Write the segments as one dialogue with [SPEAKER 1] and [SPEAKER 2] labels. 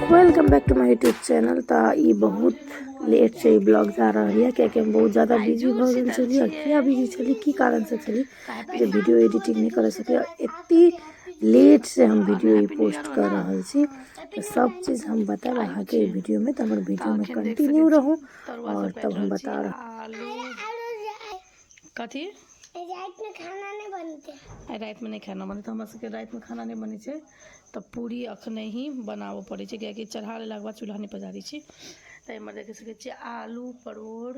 [SPEAKER 1] Welcome back to my YouTube channel. तऽ ई बहुत late से ई blog जा रहल यऽ, कियाकि हम बहुत ज़्यादा बिजी भऽ गेल छलियै। आओर किया बिजी छलियै, की कारणसँ छलियै जे वीडियो एडिटिंग नहि करि सकलियै, एते लेट से हम वीडियो ई पोस्ट कर रहल छी। तऽ सब चीज हम बतायब अहाँके ई वीडियोमे, तऽ हमर वीडियोमे कंटिन्यू रहू आओर तब हम बता रहल।
[SPEAKER 2] कथी?
[SPEAKER 3] रातिमे खाना नहि बनतै?
[SPEAKER 2] आइ रातिमे नहि खाना बनतै। हमरा सबके रातिमे खाना नहि बनै छै, तऽ पूरी अखने ही बनाबऽ पड़ै छै, कियाकि चढ़ा लेलाके बाद चूल्हा नहि पजारै छी। तऽ एहिमे देख सकै छियै आलू, परोड़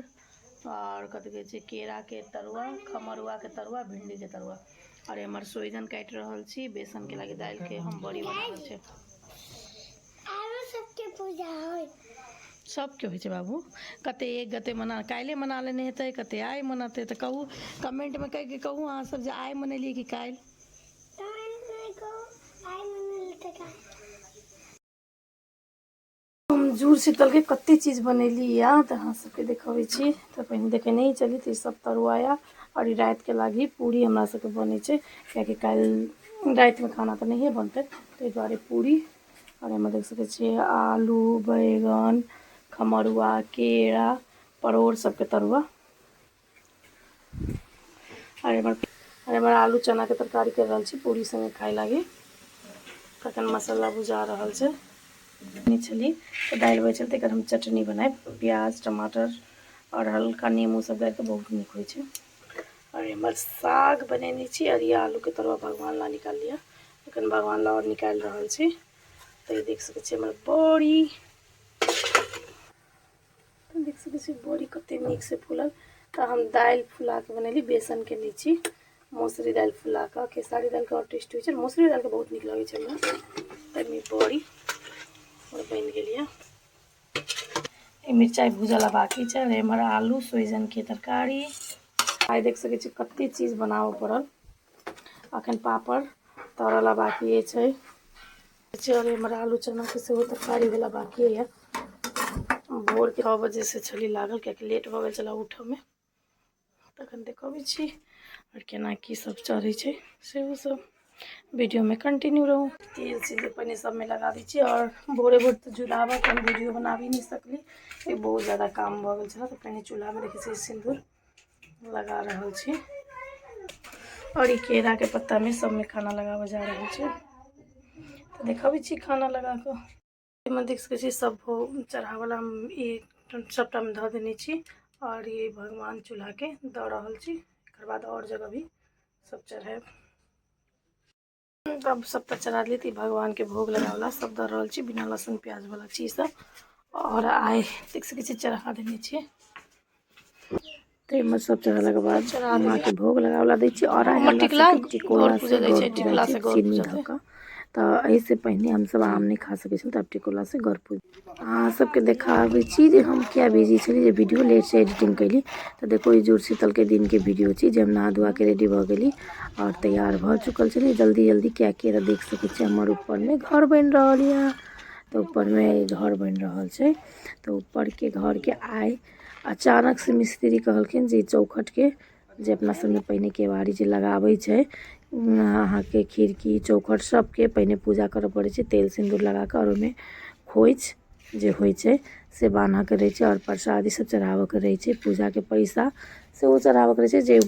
[SPEAKER 2] आओर कथी कहै छै, केराके तरुआ, खमरुआके तरुआ, भिंडीके तरुआ। आओर एम्हर सोहिजन काटि रहल छी बेसनके लागि, दालिके हम बड़ी बना रहल छी।
[SPEAKER 3] आरो सबके पूजा होइ?
[SPEAKER 2] सबके होइ छै बाबू। कते एक गते मना, काल्हि मना लेने हेतै, कते आइ मनतै। तऽ कहू कमेंटमे, कहि कहू अहाँ सब जे आइ मनेलियै कि काल्हि।
[SPEAKER 3] कमेंटमे कहू आइ मनेलियै तऽ काल्हि।
[SPEAKER 1] हम जुड़ शीतलके कते चीज बनेली यऽ, तऽ अहाँ सबके देखबै छी। तऽ पहिने देखेने ही चली। तऽ ई सब तरुआ यऽ आओर ई रातिके लागि पूरी हमरा सबके बनै छै, कियाकि काल्हि रातिमे खाना तऽ नहिए बनतै, ताहि दुआरे पूरी। आओर एहिमे देख सकै छियै आलू, बैगन, खमरुआ, केरा, परोड़ सबके तरुआ। आओर एम्हर आलू चनाके तरकारी करि रहल छी पूरी संगे खाय लागी। तखन मसाला भुजा रहल छै। छली तऽ दालि बचल, तऽ एकर हम चटनी बनायब। प्याज, टमाटर आओर हल्का नेमो सब डालिके बहुत नीक होइ छै। आओर एम्हर साग बनेने छी आओर ई आलूके तरुआ भगवान ला निकाल लिअ। एखन भगवान ला आओर निकालि रहल छी। तऽ ई देख सकै छी हमर बड़ी, देख सकै छी बड़ी कते नीक से फूलल। तऽ हम दालि फुलाके बनेली, बेसनके नहि छी, मसुरी दालि फुलाकऽ। खेसारी दालिके आओर टेस्ट होइ छै, मसुरी दालिके बहुत नीक लगै छै हमरा। तऽ बड़ी आओर बनि गेल यऽ। मिरचाइ भूजल बाकी छै। आओर एम्हर आलू सोहिजनके तरकारी। आइ देख सकै छी कते चीज बनाबऽ पड़ल। अखन पापड़ तरल बाकी छै। आओर एम्हर आलू चनाके सेहो तरकारी वाला बाकी यऽ। भोरके 6 बजे से छली लागल, कियाकि लेट भऽ गेल छलै उठऽमे। तखन देखबै छी आओर केना की सब चढ़ै छै, सेहो सब वीडियोमे कंटिन्यू रहू। तेल सिन्दूर पहिने सबमे लगा दै छी। आओर भोरे भोर तऽ जुड़ाबऽ हम वीडियो बनाबी नहि सकली, बहुत ज़्यादा काम भऽ गेल छलै। तऽ पहिने चूल्हामे देखै छी सिन्दूर लगा रहल छी। आओर ई केराके पत्तामे सबमे खाना लगाबऽ जा रहल छै। तऽ देखाबै छी खाना लगा कऽ। एहिमे देख सकै छी सब भोग चढ़ावला हम ई सबटामे धऽ देने छी। आओर ई भगवान चूल्हाके दऽ रहल छी। एकर बाद आओर जगह भी सब चढ़ायब। तब सबटा चढ़ा देलियै। तऽ ई भगवानके भोग लगावला सब दऽ रहल छी, बिना लहसुन प्याज वाला चीज सब। आओर आइ देख सकै छी चढ़ा देने छियै। तऽ एहिमे सब चढ़ेलाके बाद माँके भोग लगावला दै छी। आओर आइ हमरा सबके टिकोला से गौर पूजा छै, चीनी धऽ कऽ। तऽ एहिसँ पहिने हमसब आम नहि खा सकै छली, तऽ आब टिकोला से गौर पूजा। अहाँ सबके देखाबै छी जे हम किया बिजी छली जे वीडियो लेट से एडिटिंग कैली। तऽ देखो ई जुड़ शीतलके दिनके वीडियो छी जे हम नहा धोआ के रेडी भऽ गेली आओर तैयार भऽ चुकल छली जल्दी जल्दी, कियाकि एतऽ देख सकै छी हमर ऊपरमे घर बनि रहल यऽ। तऽ ऊपरमे घर बनि रहल छै। तऽ ऊपरके घरके आइ अचानक से मिस्त्री कहलखिन जे चौखटके जे अपना सबमे पहिने केवाड़ी जे लगाबै छै अहाँके, खिड़की चौखट सबके पहिने पूजा करऽ पड़ै छै तेल सिन्दूर लगाकऽ, आओर ओहिमे खोइछ जे होइ छै से बान्हऽके रहै छै, आओर प्रसादी सब चढ़ाबऽके रहै छै, पूजाके पैसा सेहो चढ़ाबऽके रहै छै जे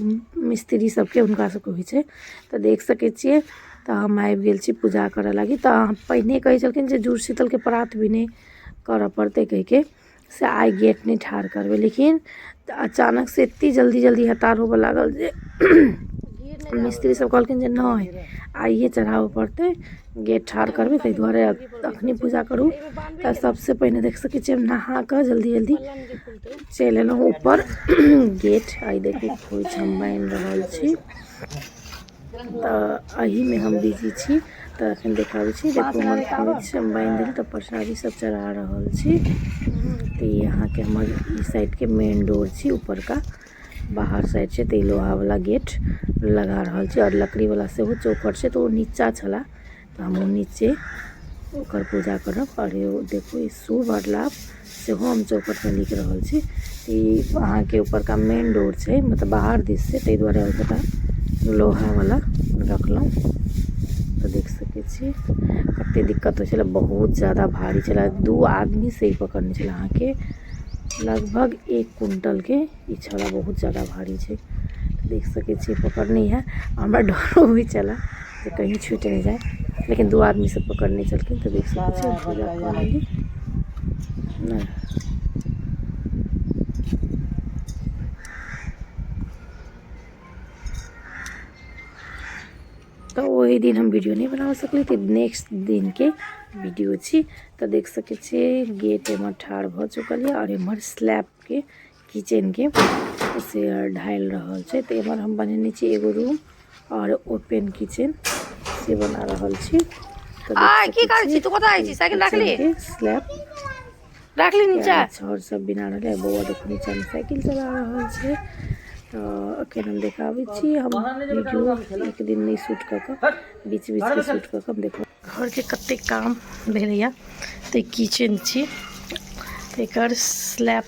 [SPEAKER 1] मिस्त्री सबके हुनका सबके होइ छै। तऽ देख सकै छियै, तऽ हम आबि गेल छी पूजा करऽ लागी। तऽ पहिने कहै छलखिन जे जुड़ शीतलके परात भी नहि करऽ पड़तै कहिके से आइ गेट नहि ठाढ़ करबै, लेकिन अचानक से एते जल्दी जल्दी हतार होबऽ लागल जे मिस्त्री सब कहलखिन जे नहि, आइए चढ़ाबऽ पड़तै, गेट ठाढ़ करबै, ताहि दुआरे अखनी पूजा करू। तऽ सबसँ पहिने देख सकै छियै हम नहा कऽ जल्दी जल्दी चलि एलहुँ ऊपर गेट। आइ देखू खोइछ हम बान्हि रहल छी। तऽ एहिमे हम बिजी छी। तऽ एखन देखाबै छी, देखू हमर खोइछ हम बान्हि देली, तऽ प्रसादी सब चढ़ा रहल छी। तऽ ई अहाँके हमर ई साइडके मेन डोर छी, ऊपरका बाहर साइड छै। तऽ ई लोहावला गेट लगा रहल छी आओर लकड़ीवला सेहो चौखट छै, तऽ ओ नीचा छला, तऽ हम ओ नीचे ओकर पूजा करब। आओर देखू ई शुभ आओर लाभ सेहो हम चौखटमे लिख रहल छी। ई अहाँके ऊपरका मेन डोर छै, मतलब बाहर दिस छै, ताहि दुआरे ओतऽ लोहावला रखलहुँ। तऽ देख सकै छी कतेक दिक्कत होइ छलै, बहुत ज्यादा भारी छलै। 2 आदमीसँ ई पकड़ने छलै अहाँके, लगभग 1 क्विंटलके ई छलै, बहुत ज्यादा भारी छै। देख सकै छी पकड़ने है, हमरा डरो होइ छलै जे कहीं छूटि नहि जाय, लेकिन 2 आदमीसँ पकड़ने छलखिन। तऽ देख सकै छी हम पूजा कऽ लेली। नहि तऽ ओहि दिन हम वीडियो नहि बना सकली, तऽ नेक्स्ट दिनके वीडियो छी। तऽ देख सकै छियै गेट एम्हर ठाढ़ भऽ चुकल यऽ आओर एम्हर स्लैबके किचनके से ढालि रहल छै। तऽ एम्हर हम बनेने छी एगो रूम आओर ओपन किचन से बना रहल छी। तऽ देख
[SPEAKER 2] आइ की
[SPEAKER 1] सकै
[SPEAKER 2] करै छी
[SPEAKER 1] छियै
[SPEAKER 2] तू? कतऽ जाइ छी? साइकिल राखली?
[SPEAKER 1] किचनके स्लैब
[SPEAKER 2] राखली नीचा?
[SPEAKER 1] छड़ सब बिना रहलै। बौआ देखू नीचामे साइकिल चला रहल छै। तऽ एखन हम देखाबै छी, हम वीडियो एक दिन नहि शूट कऽ कऽ बीच बीचके शूट कऽ कऽ हम देखब।
[SPEAKER 2] घरके कतेक काम भेलैए। तऽ किचन छी, तऽ एकर स्लैब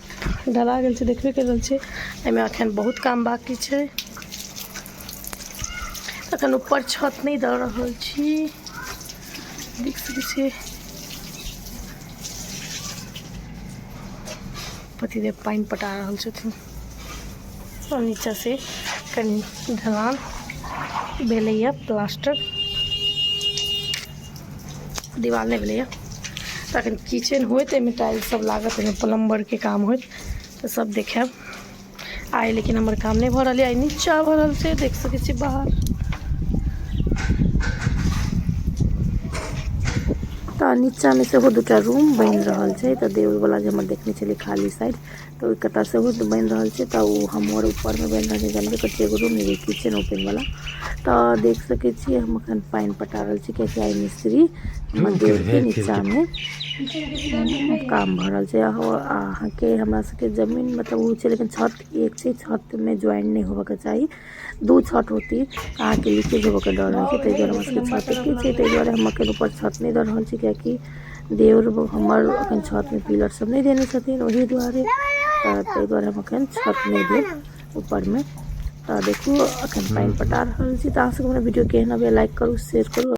[SPEAKER 2] ढला गेल छै, देखबे कर रहल छै। एहिमे एखन बहुत काम बाकी छै, एखन ऊपर छत नहि दऽ रहल छी। देख सकै छियै पतिदेव पानि पटा रहल छथिन आओर नीचा से कनि ढलान भेलैए, प्लास्टर दीवार नहि भेलैए। तऽ एखन किचन होइत, एहिमे टाइल्स सब लागत, एहिमे प्लम्बरके काम होइत, तऽ सब देखायब आइ। लेकिन हमर काम नहि भऽ रहल यऽ, आइ नीचा भऽ रहल छै। देख सकै छी बाहर।
[SPEAKER 1] तऽ नीचामे सेहो 2टा रूम बनि रहल छै। तऽ देववला जे हमर देखने छलियै खाली साइड, तऽ ओहि कता सेहो बनि रहल छै। तऽ ओ हमर ऊपरमे बनि रहल छै, जानबे करै छियै, एगो रूम एगो किचन ओपन वाला। तऽ देख सकै छियै हम एखन पानि पटा रहल छी, कियाकि आइ मिस्त्री हमर देवके नीचामे काम भऽ रहल छै। अहाँके हमरा सबके जमीन मतलब ओ छै, लेकिन छत एक छै, छतमे ज्वाइन नहि होबऽके चाही। 2 छत होती तऽ अहाँके लीकेज होबऽके डर रहै छै, ताहि दुआरे हमरा सबके छत एके छै। ताहि दुआरे हम एखन ऊपर छत नहि दऽ रहल छी, कियाकि देवर हमर एखन छतमे पिलर सब नहि देने छथिन, ओहि दुआरे। तऽ ताहि दुआरे हम एखन छत नहि देब ऊपरमे। तऽ देखू एखन पानि पटा रहल छी। तऽ अहाँ सबके हमरा वीडियो केहन अबैया लाइक करू, शेयर करू।